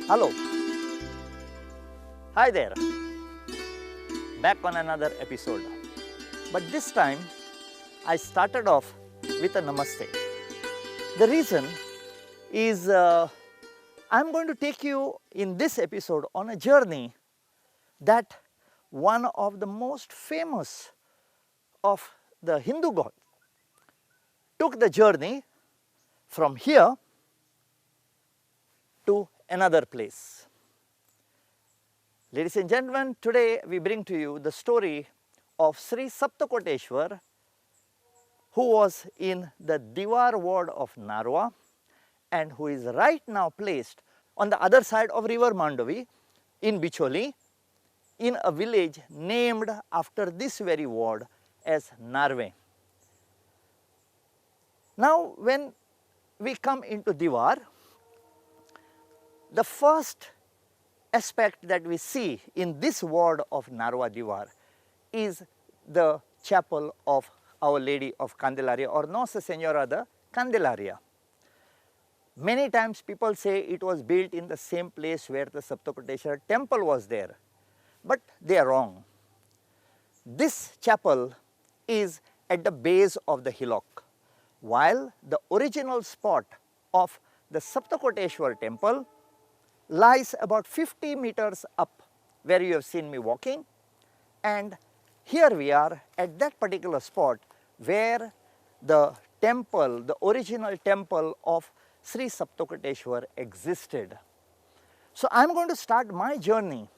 Hello. Hi there. Back on another episode. But this time, I started off with a namaste. The reason is I'm going to take you in this episode on a journey that one of the most famous of the Hindu god took the journey from here to another place. Ladies and gentlemen, today we bring to you the story of Sri Saptakoteshwar, who was in the Diwar ward of Narwa and who is right now placed on the other side of river Mandovi in Bicholim, in a village named after this very ward as Narve. Now, when we come into Diwar, the first aspect that we see in this ward of Narwa Diwar is the chapel of Our Lady of Candelaria or Nossa Senhora de Candelaria. Many times people say it was built in the same place where the Saptakoteshwar temple was there, but they are wrong. This chapel is at the base of the hillock, while the original spot of the Saptakoteshwar temple lies about 50 meters up where you have seen me walking, and here we are at that particular spot where the temple, the original temple of Sri Saptakoteshwar existed. So I am going to start my journey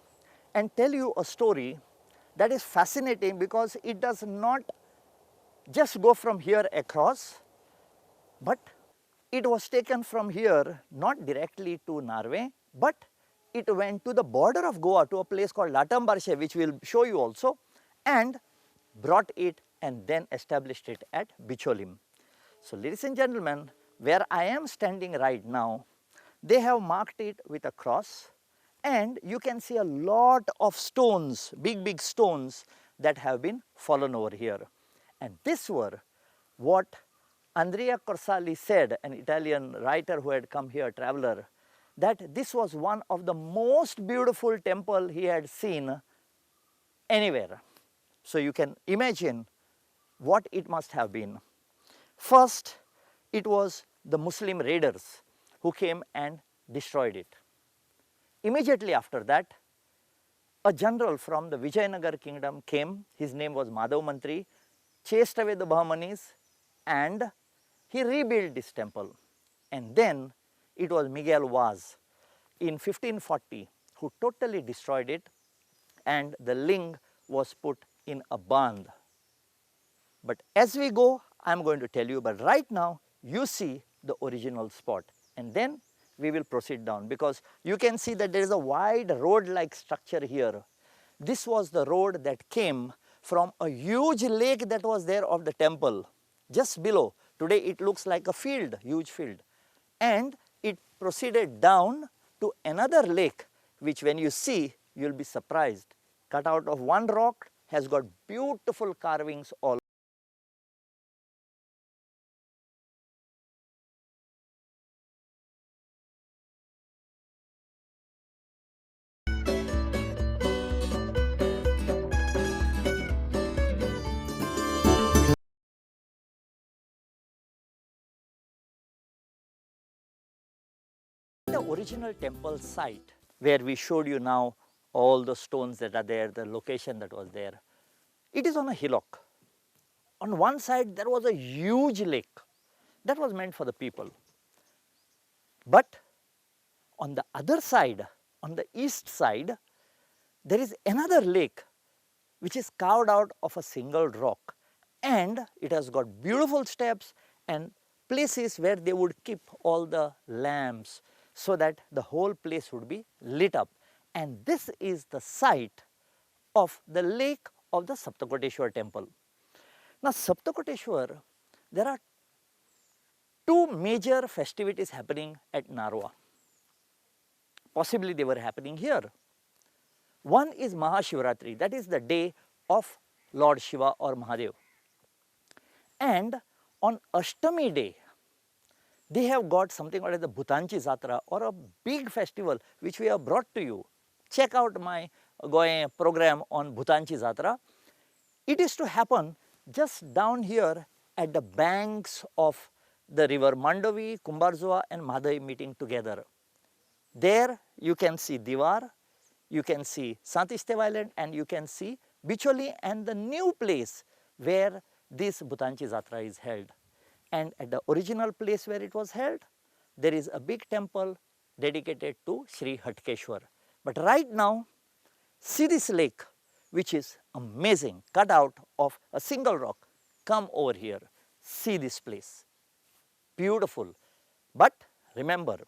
and tell you a story that is fascinating because it does not just go from here across, but it was taken from here not directly to Narve, but it went to the border of Goa to a place called Latambarshe, which we will show you also, and brought it and then established it at Bicholim. So ladies and gentlemen, where I am standing right now, they have marked it with a cross, and you can see a lot of stones, big, big stones that have been fallen over here. And this were what Andrea Corsali said, an Italian writer who had come here, traveler, that this was one of the most beautiful temple he had seen anywhere. So you can imagine what it must have been. First, it was the Muslim raiders who came and destroyed it. Immediately after that, a general from the Vijayanagar kingdom came. His name was Madhav Mantri, chased away the Bahmanis, and he rebuilt this temple. And then it was Miguel Vaz in 1540 who totally destroyed it, and the ling was put in a band. But as we go, I am going to tell you, but right now you see the original spot, and then we will proceed down, because you can see that there is a wide road-like structure here. This was the road that came from a huge lake that was there of the temple, just below. Today it looks like a field, huge field. And it proceeded down to another lake, which when you see, you'll be surprised. Cut out of one rock, has got beautiful carvings all. The original temple site, where we showed you now all the stones that are there, the location that was there, it is on a hillock. On one side there was a huge lake that was meant for the people. But on the other side, on the east side, there is another lake which is carved out of a single rock, and it has got beautiful steps and places where they would keep all the lamps so that the whole place would be lit up. And this is the site of the lake of the Saptakoteshwar temple. Now Saptakoteshwar, there are two major festivities happening at Narwa. Possibly they were happening here. One is Mahashivratri, that is the day of Lord Shiva or Mahadev. And on Ashtami day, They have got something called as the Bhutanchi Jatra, or a big festival which we have brought to you. Check out my Goa program on Bhutanchi Jatra. It is to happen just down here at the banks of the river Mandovi, Cumbarjua and Mhadei meeting together. There you can see Diwar, you can see Sant Esteve Island, and you can see Bicholim and the new place where this Bhutanchi Jatra is held. And at the original place where it was held, there is a big temple dedicated to Sri Hatkeshwar. But right now, see this lake, which is amazing, cut out of a single rock. Come over here, see this place. Beautiful. But remember,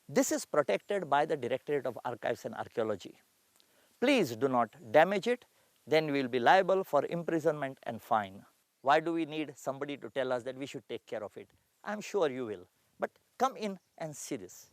this is protected by the Directorate of Archives and Archaeology. Please do not damage it, then we will be liable for imprisonment and fine. Why do we need somebody to tell us that we should take care of it? I'm sure you will. But come in and see this.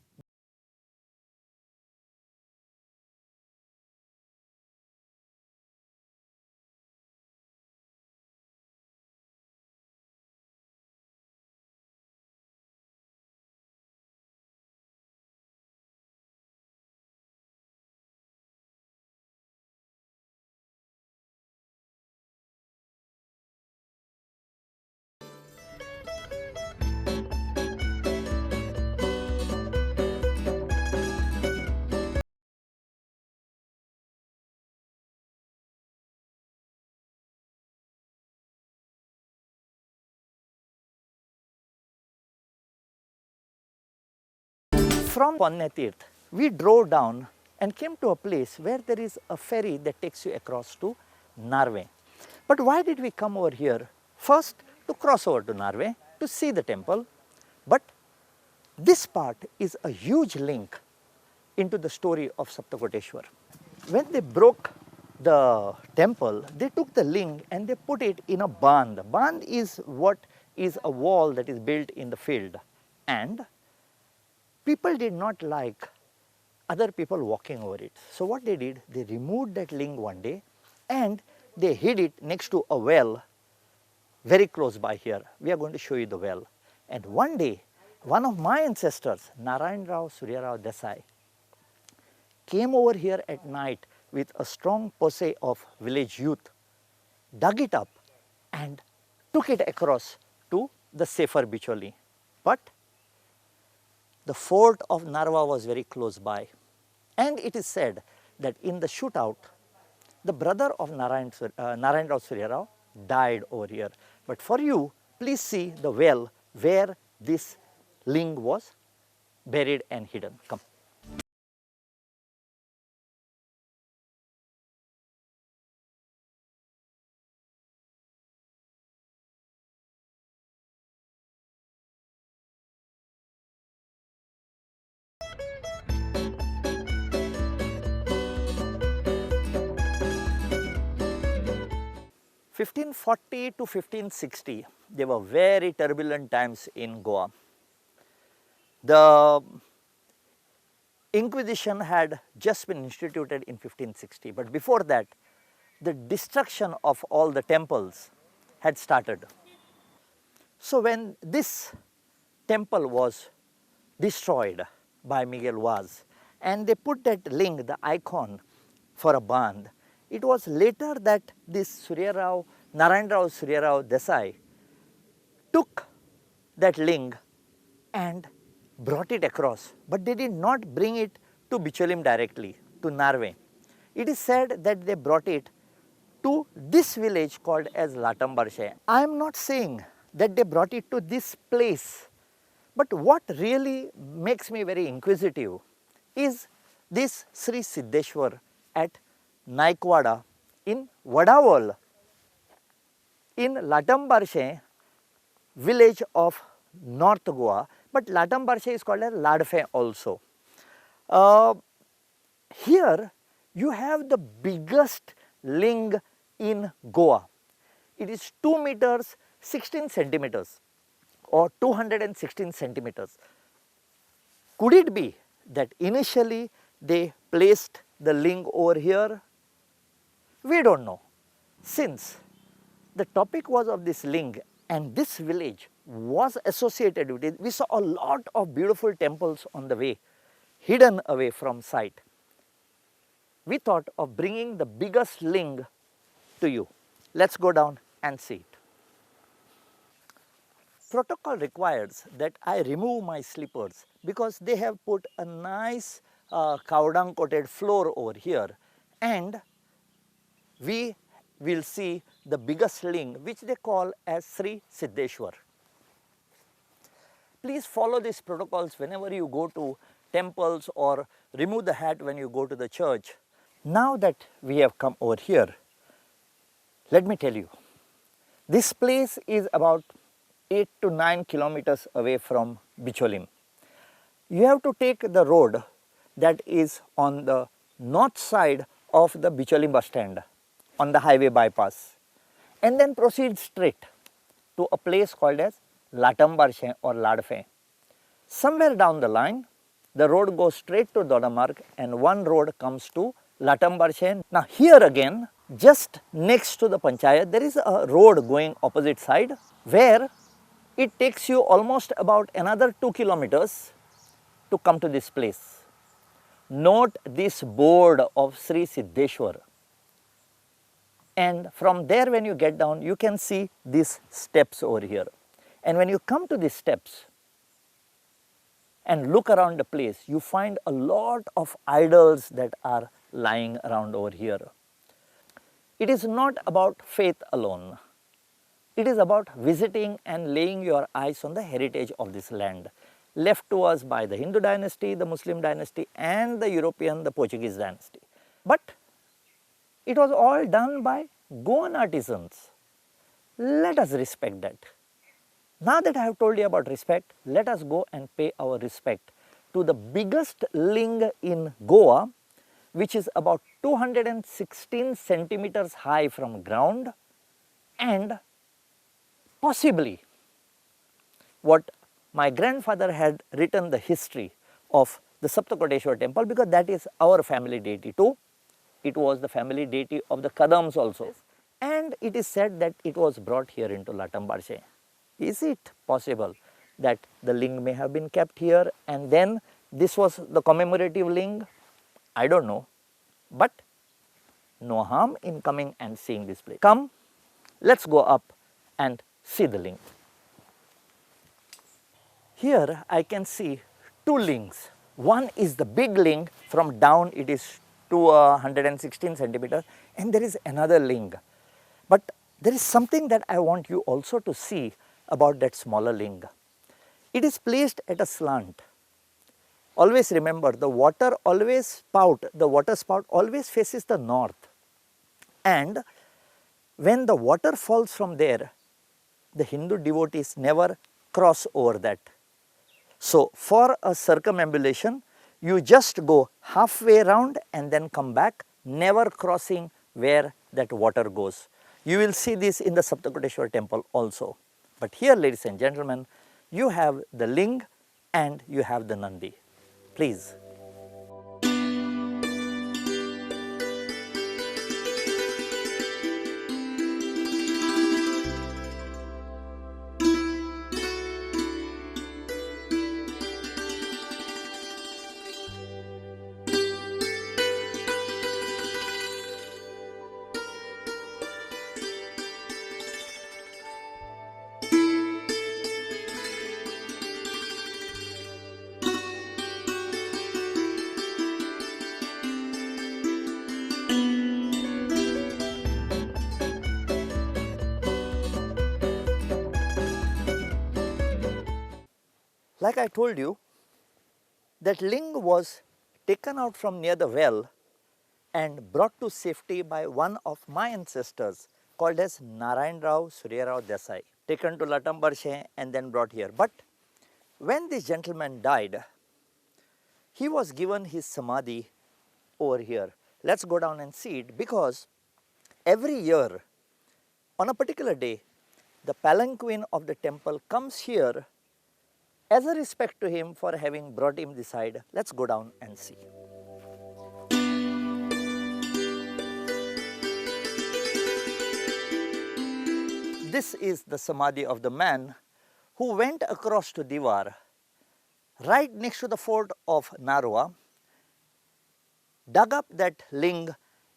From Ponya Tirth, we drove down and came to a place where there is a ferry that takes you across to Narve. But why did we come over here? First, to cross over to Narve, to see the temple. But this part is a huge link into the story of Saptakoteshwar. When they broke the temple, they took the ling and they put it in a band. Band is what is a wall that is built in the field. And people did not like other people walking over it. So what they did, they removed that ling one day and they hid it next to a well very close by here. We are going to show you the well. And one day, one of my ancestors, Narayan Rao Suryarao Desai, came over here at night with a strong posse of village youth, dug it up and took it across to the safer Bicholim. But the fort of Narva was very close by. And it is said that in the shootout, the brother of Narayan Rao Suryarao died over here. But for you, please see the well where this ling was buried and hidden. Come. (1540 to 1560), they were very turbulent times in Goa. The Inquisition had just been instituted in 1560, but before that, the destruction of all the temples had started. So when this temple was destroyed by Miguel Vaz and they put that ling, the icon, for a band, it was later that this Narayan Rao Suryarao Desai took that ling and brought it across, but they did not bring it to Bicholim directly, to Narve. It is said that they brought it to this village called as Latambarshe. I am not saying that they brought it to this place, but what really makes me very inquisitive is this Sri Siddheshwar at Naikwada in Vadaval in Latambarshe village of North Goa, but Latambarshe is called as Ladfe also. Here you have the biggest ling in Goa. It is 2 meters 16 centimeters or 216 centimeters. Could it be that initially they placed the ling over here? We don't know. Since the topic was of this ling And this village was associated with it. We saw a lot of beautiful temples on the way, hidden away from sight. We thought of bringing the biggest ling to you. Let's go down and see it. Protocol requires that I remove my slippers because they have put a nice cowdung coated floor over here, and we will see the biggest ling, which they call as Sri Siddheshwar. Please follow these protocols whenever you go to temples or remove the hat when you go to the church. Now that we have come over here, let me tell you, this place is about 8 to 9 kilometers away from Bicholim. You have to take the road that is on the north side of the Bicholim bus stand on the highway bypass, and then proceed straight to a place called as Latambarshe or Ladfe. Somewhere down the line, the road goes straight to Dodamarg and one road comes to Latambarshe. Now here again, just next to the panchayat, there is a road going opposite side where it takes you almost about another 2 kilometers to come to this place. Note this board of Sri Siddheshwar. And from there, when you get down, you can see these steps over here. And when you come to these steps and look around the place, you find a lot of idols that are lying around over here. It is not about faith alone. It is about visiting and laying your eyes on the heritage of this land, left to us by the Hindu dynasty, the Muslim dynasty, and the European, the Portuguese dynasty. But it was all done by Goan artisans. Let us respect that. Now that I have told you about respect, let us go and pay our respect to the biggest ling in Goa, which is about 216 centimeters high from ground, and possibly what my grandfather had written the history of the Saptakoteshwar temple, because that is our family deity too. It was the family deity of the Kadams also. And it is said that it was brought here into Latambarshe. Is it possible that the ling may have been kept here and then this was the commemorative ling? I don't know, but no harm in coming and seeing this place. Come, let's go up and see the ling. Here I can see two lings. One is the big ling, from down it is 216 centimeters, and there is another ling. But there is something that I want you also to see about that smaller ling. It is placed at a slant. Always remember, the water always spout, the water spout always faces the north. And when the water falls from there, the Hindu devotees never cross over that. So for a circumambulation, you just go halfway round and then come back, never crossing where that water goes. You will see this in the Saptakoteshwar temple also. But here, ladies and gentlemen, you have the ling and you have the Nandi. Please. Like I told you, that ling was taken out from near the well and brought to safety by one of my ancestors called as Narayan Rao Suryarao Desai, taken to Latambarshe and then brought here. But when this gentleman died, he was given his samadhi over here. Let's go down and see it, because every year on a particular day, the palanquin of the temple comes here as a respect to him for having brought him this side. Let's go down and see. This is the Samadhi of the man who went across to Diwar, right next to the fort of Narwa, dug up that ling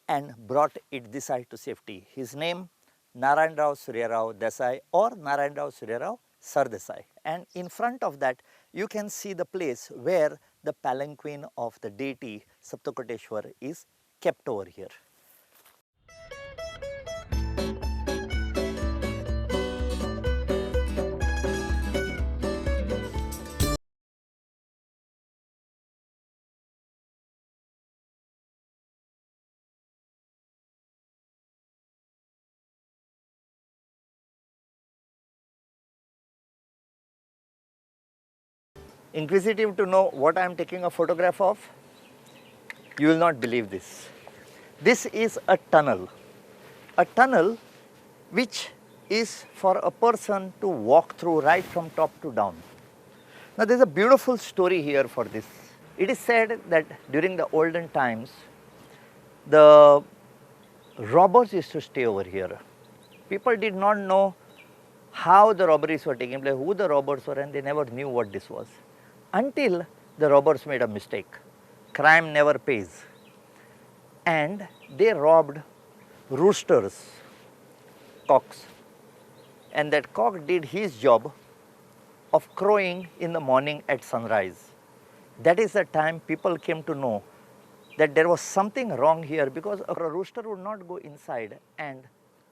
and brought it this side to safety. His name, Narayanrao Suryarao Desai or Narayanrao Suryarao Sardesai. And in front of that, you can see the place where the palanquin of the deity Saptakoteshwar is kept over here. Inquisitive to know what I am taking a photograph of? You will not believe this. This is a tunnel which is for a person to walk through right from top to down. Now there is a beautiful story here for this. It is said that during the olden times, the robbers used to stay over here. People did not know how the robberies were taking place, who the robbers were, and they never knew what this was. Until the robbers made a mistake. Crime never pays. And they robbed roosters, cocks. And that cock did his job of crowing in the morning at sunrise. That is the time people came to know that there was something wrong here, because a rooster would not go inside and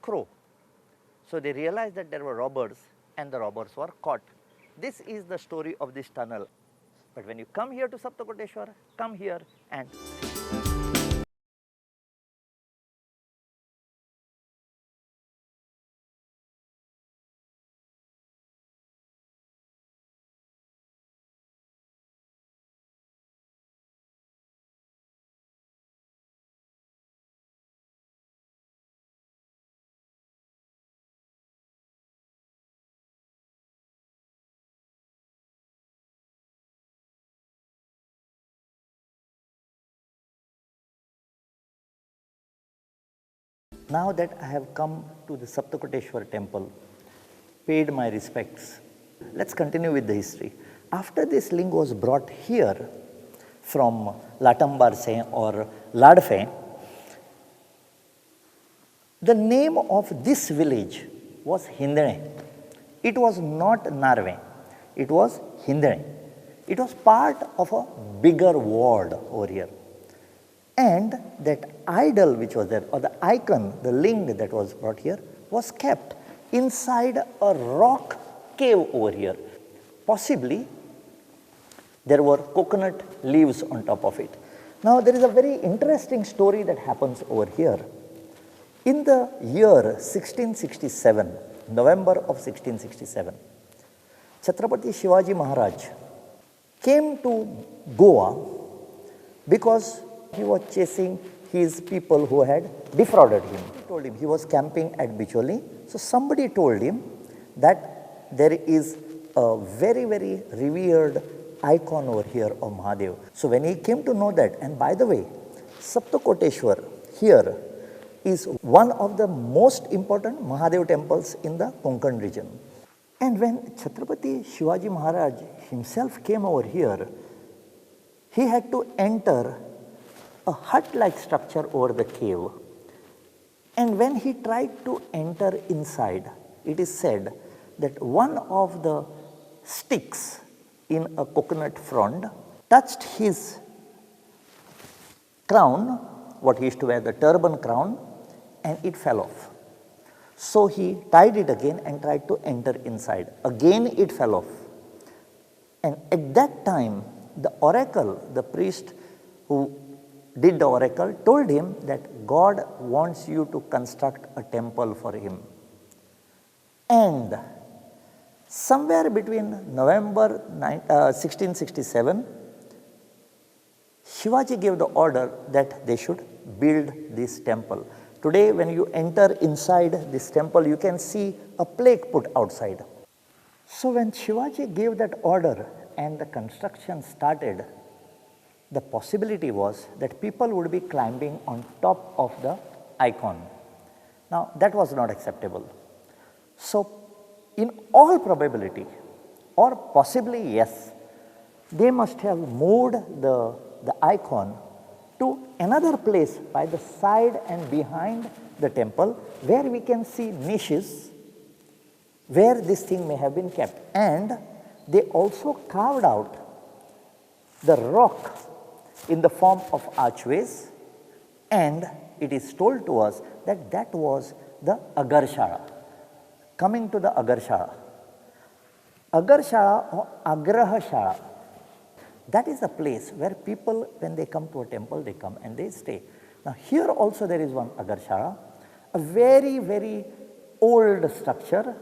crow. So they realized that there were robbers, and the robbers were caught. This is the story of this tunnel. But when you come here to Saptakoteshwar, come here and see. Now that I have come to the Saptakoteshwar temple, paid my respects, let's continue with the history. After this ling was brought here from Latambarse or Ladfe, the name of this village was Hindane. It was not Narve, it was Hindane. It was part of a bigger ward over here. And that idol which was there, or the icon, the ling that was brought here, was kept inside a rock cave over here. Possibly there were coconut leaves on top of it. Now there is a very interesting story that happens over here. In the year 1667, November of 1667, Chhatrapati Shivaji Maharaj came to Goa because he was chasing his people who had defrauded him. He told him he was camping at Bicholi. So somebody told him that there is a very, very revered icon over here of Mahadev. So when he came to know that, and by the way, Saptakoteshwar here is one of the most important Mahadev temples in the Konkan region. And when Chhatrapati Shivaji Maharaj himself came over here, he had to enter a hut-like structure over the cave. And when he tried to enter inside, it is said that one of the sticks in a coconut frond touched his crown, what he used to wear, the turban crown, and it fell off. So he tied it again and tried to enter inside. Again it fell off. And at that time, the oracle, the priest who did the oracle, told him that God wants you to construct a temple for him. And somewhere between November 1667, Shivaji gave the order that they should build this temple. Today, when you enter inside this temple, you can see a plaque put outside. So when Shivaji gave that order and the construction started, the possibility was that people would be climbing on top of the icon. Now, that was not acceptable. So So in all probability, or possibly yes, they must have moved the icon to another place by the side and behind the temple, where we can see niches where this thing may have been kept. And they also carved out the rock in the form of archways, and it is told to us that that was the Agarshala. Coming to the Agarshala. Agarshala or Agrahashala, that is a place where people, when they come to a temple, they come and they stay. Now here also there is one Agarshala, a very, very old structure,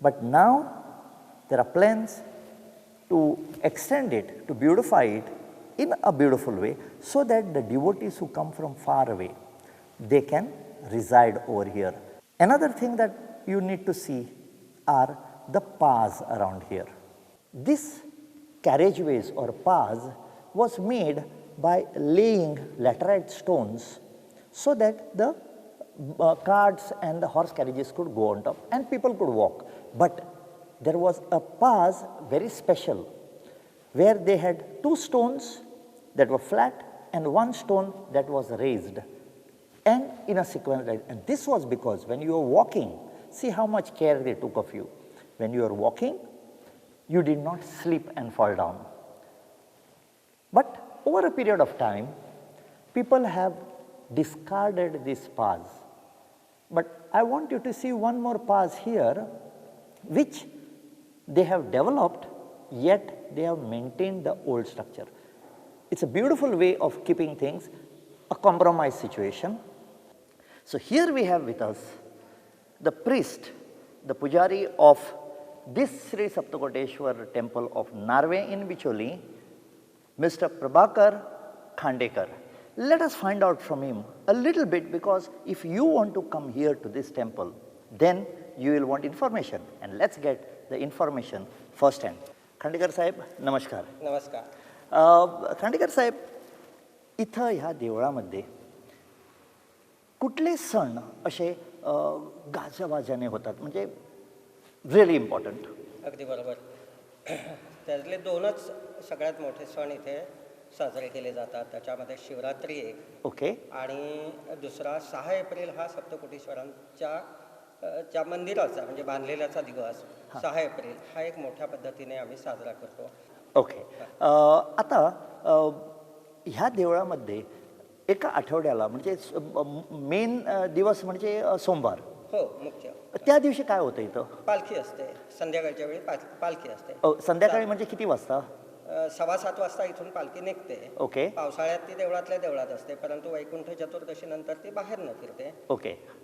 but now there are plans to extend it, to beautify it in a beautiful way, so that the devotees who come from far away, they can reside over here. Another thing that you need to see are the paths around here. This carriageways or paths was made by laying laterite stones so that the carts and the horse carriages could go on top and people could walk. But there was a path very special where they had two stones that were flat and one stone that was raised, and in a sequence. And this was because when you were walking, see how much care they took of you. When you were walking, you did not slip and fall down. But over a period of time, people have discarded this path. But I want you to see one more path here, which they have developed, yet they have maintained the old structure. It's a beautiful way of keeping things, a compromise situation. So here we have with us the priest, the pujari of this Sri Saptakoteshwar temple of Narve in Bicholim, Mr. Prabhakar Khandekar. Let us find out from him a little bit, because if you want to come here to this temple, then you will want information, and let's get the information first hand. Khandekar साहेब, नमस्कार. नमस्कार. खांडेकर साहेब, इथं ह्या देवळामध्ये कुठले सण असे गाजावाजाने होतात, म्हणजे रिअली इम्पॉर्टंट? अगदी बरोबर. त्यातले दोनच सगळ्यात मोठे सण इथे साजरे केले जातात. त्याच्यामध्ये शिवरात्री एक आणि दुसरा 6 एप्रिल हा सप्तकोटेश्वरांच्या च्या मंदिराचा म्हणजे बांधलेल्याचा दिवस 6 एप्रिल हा एक मोठ्या पद्धतीने आम्ही साजरा करतो. ओके. आता ह्या देवळामध्ये एका आठवड्याला म्हणजे मेन दिवस म्हणजे सोमवार. हो, मुख्य. त्या दिवशी काय होतं इथं? पालखी असते. संध्याकाळच्या वेळी पालखी असते. संध्याकाळी म्हणजे किती वाजता? 7:15 वाजता इथून पालखी निघते. पावसाळ्यात ती देवळातल्या देवळात असते, परंतु वैकुंठ चतुर्दशी नंतर ती बाहेर न फिरते.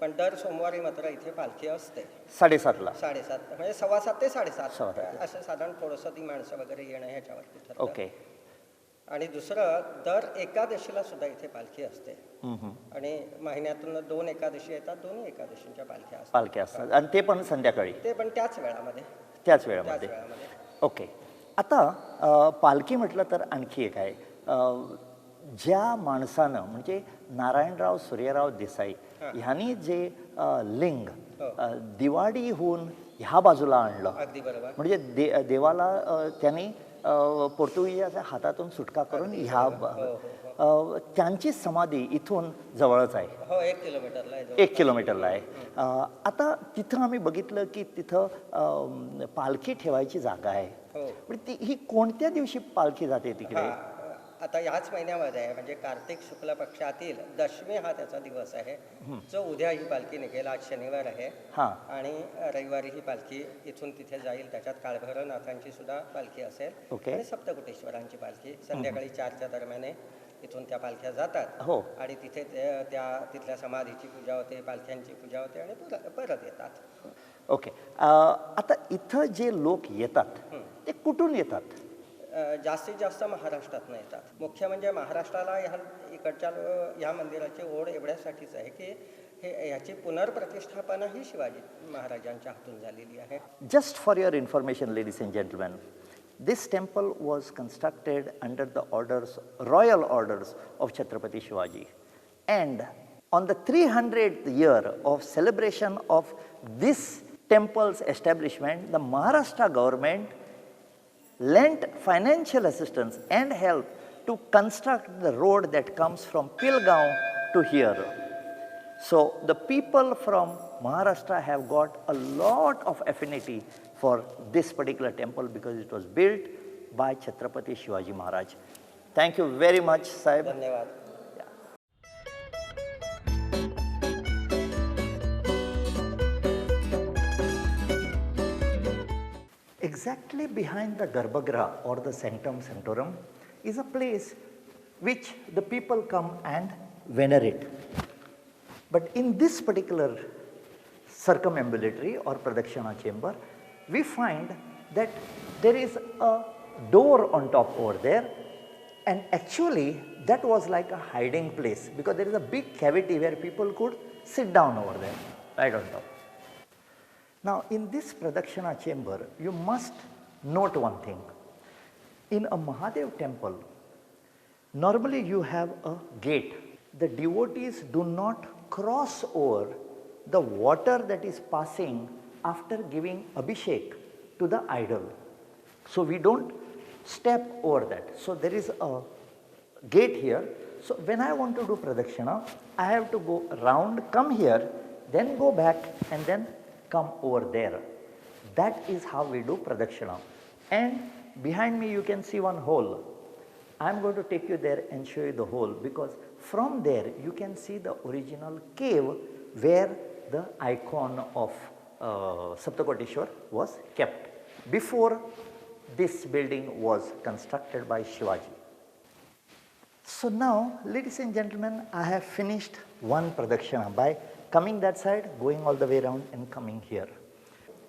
पण दर सोमवारी मात्र इथे पालखी असते. 7:30ला? 7:30, म्हणजे 7:15 ते 7:30 7:15. असं साधारण थोडंसं ती माणसं वगैरे येणं ह्याच्यावरती ठरतं. आणि दुसरं, दर एकादशीला सुद्धा इथे पालखी असते आणि महिन्यातून 2 एकादशी येतात, 2 एकादशींच्या पालख्या असतात. पालख्या असतात, आणि ते पण संध्याकाळी? ते पण त्याच वेळामध्ये. त्याच वेळामध्ये. त्याच वेळामध्ये. ओके. आता पालखी म्हटलं तर आणखी एक आहे, ज्या माणसानं म्हणजे नारायणराव सूर्यराव देसाई ह्यांनी जे लिंग दिवाडीहून ह्या बाजूला आणलं, अगदी बरोबर, म्हणजे देवाला त्यांनी पोर्तुगीजाच्या हातातून सुटका करून ह्या त्यांची समाधी इथून जवळच आहे. हो, 1 किलोमीटरला आहे. 1 किलोमीटरला आहे. आता तिथं आम्ही बघितलं की तिथं पालखी ठेवायची जागा आहे. पण ती ही कोणत्या दिवशी पालखी जाते तिकडे? आता ह्याच महिन्यामध्ये आहे, म्हणजे कार्तिक शुक्ल पक्षातील दशमी हा त्याचा दिवस आहे, जो उद्या ही पालखी निघेल. आज शनिवार आहे आणि रविवारी ही पालखी इथून तिथे जाईल. त्याच्यात काळभैरवनाथांची सुद्धा पालखी असेल आणि सप्तकोटेश्वरांची पालखी संध्याकाळी 4च्या दरम्यान इथून त्या पालख्या जातात. आणि तिथे त्या तिथल्या समाधीची पूजा होते, पालख्यांची पूजा होते आणि परत येतात. ओके. आता इथं जे लोक येतात ते कुठून येतात? जास्तीत जास्त महाराष्ट्रातनं येतात. मुख्य म्हणजे महाराष्ट्राला ह्या इकडच्या ह्या मंदिराची ओढ एवढ्यासाठीच आहे की हे ह्याची पुनर्प्रतिष्ठापना ही शिवाजी महाराजांच्या हातून झालेली आहे. Just for your information, ladies and gentlemen, this temple was constructed under the orders, royal orders of Chhatrapati Shivaji. And on the 300th year of celebration of this temple's establishment, the Maharashtra government lent financial assistance and help to construct the road that comes from Pilgaon to here. So the people from Maharashtra have got a lot of affinity for this particular temple because it was built by Chhatrapati Shivaji Maharaj. Thank you very much, Sahib. धन्यवाद. Exactly behind the Garbhagriha or the Sanctum Sanctorum is a place which the people come and venerate. But in this particular circumambulatory or Pradakshina chamber, we find that there is a door on top over there, and actually that was like a hiding place because there is a big cavity where people could sit down over there, right on top. Now in this Pradakshina chamber, you must note one thing. In a Mahadev temple, normally you have a gate. The devotees do not cross over the water that is passing after giving Abhishek to the idol. So we don't step over that. So there is a gate here. So when I want to do Pradakshina, I have to go round, come here, then go back and then come over there. That is how we do Pradakshina. And behind me you can see one hole. I am going to take you there and show you the hole, because from there you can see the original cave where the icon of Saptakoteshwar was kept before this building was constructed by Shivaji. So now, ladies and gentlemen, I have finished one Pradakshina by coming that side, going all the way around and coming here.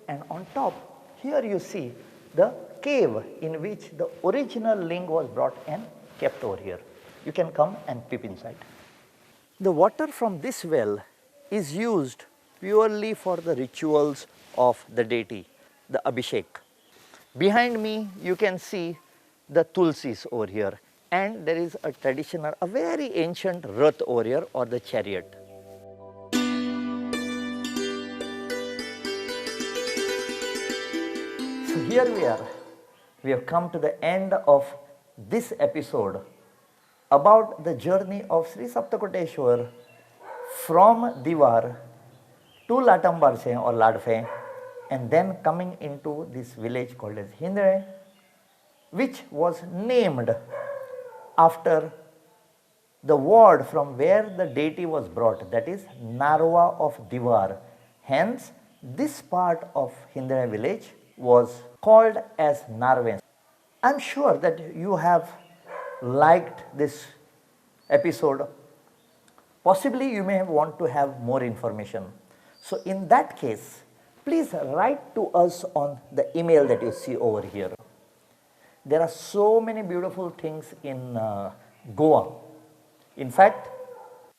And on top, here you see the cave in which the original ling was brought and kept over here. You can come and peep inside. The water from this well is used purely for the rituals of the deity, the Abhishek. Behind me, you can see the tulsis over here, and there is a traditional, a very ancient rath over here, or the chariot. So here we are. We have come to the end of this episode about the journey of Sri Saptakoteshwar from Diwar to Latambarse or Ladfe, and then coming into this village called as Hindle, which was named after the ward from where the deity was brought, that is Narwa of Diwar. Hence, this part of Hindle village was called as Narve. I am sure that you have liked this episode. Possibly you may want to have more information. So in that case, please write to us on the email that you see over here. There are so many beautiful things in Goa. In fact,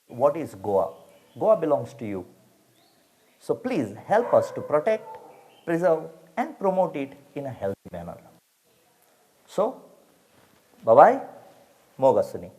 what is Goa? Goa belongs to you. So please help us to protect, preserve and promote it in a healthy manner. So, bye-bye, Mogasuni.